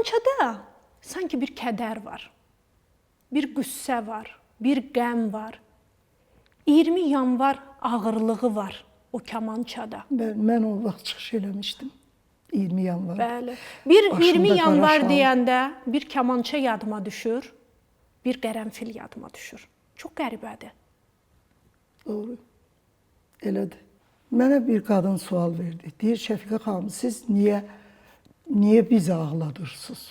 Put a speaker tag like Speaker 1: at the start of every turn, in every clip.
Speaker 1: Kamançada sanki bir kədər var. Bir qüssə var, bir qəm var. 20 yanvar ağırlığı var o kamançada.
Speaker 2: Mən o vaxt çıxış eləmişdim. 20 yanvar.
Speaker 1: Bəli. Bir
Speaker 2: Başımda
Speaker 1: 20
Speaker 2: qara
Speaker 1: yanvar
Speaker 2: şal.
Speaker 1: deyəndə bir kamança yadıma düşür, bir qərənfil yadıma düşür. Çox qəribədir.
Speaker 2: Doğru. Elədir. Mənə bir qadın sual verdi. Deyir, Şəfiqə xanım, siz niyə bizi ağladırsınız?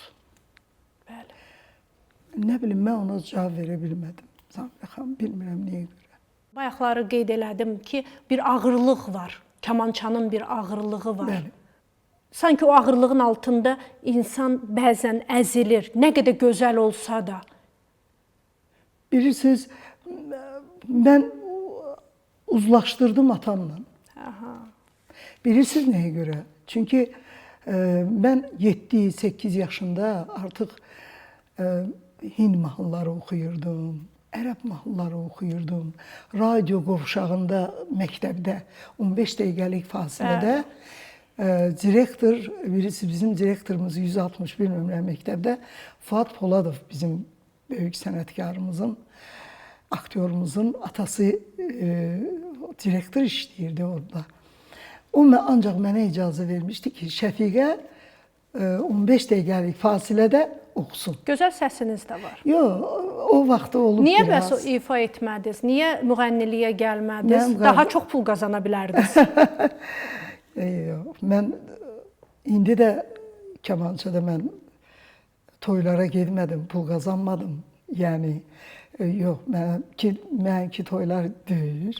Speaker 1: Bəli.
Speaker 2: Nə bilim, mən ona cavab verə bilmədim. Samirə xanım, bilmirəm niyə görə.
Speaker 1: Bayaqları qeyd elədim ki, bir ağırlıq var. Kamançanın bir ağırlığı var.
Speaker 2: Bəli.
Speaker 1: Sanki o ağırlığın altında insan bəzən əzilir, nə qədər gözəl olsa da.
Speaker 2: Bilirsiniz, mən uzlaşdırdım atamla.
Speaker 1: Aha.
Speaker 2: Bilirsiniz nəyə görə? Çünki mən 7-8 yaşında artıq Hind mahnıları oxuyurdum, ərəb mahnıları oxuyurdum. Radio qovşağında məktəbdə 15 dəqiqəlik fasilədə direktor, birisi bizim direktorumuz 161 nömrə məktəbdə Fuad Poladov, bizim böyük sənətkarımızın, aktyorumuzun atası direktor işləyirdi orada. O ancaq mənə icazə vermişdi ki, Şəfiqə 15 dəqiqəlik fasilədə oxusun.
Speaker 1: Gözəl səsiniz də var.
Speaker 2: Yox, o vaxtı olub
Speaker 1: Niyə
Speaker 2: biraz.
Speaker 1: bəs o ifa etmədiniz? Niyə müğənniliyə gəlmədiniz? Daha çox pul qazana bilərdiniz.
Speaker 2: Yox, mən indi də kamançada mən toylara getmədim, pul qazanmadım. Yəni yox, mənki toylar deyil.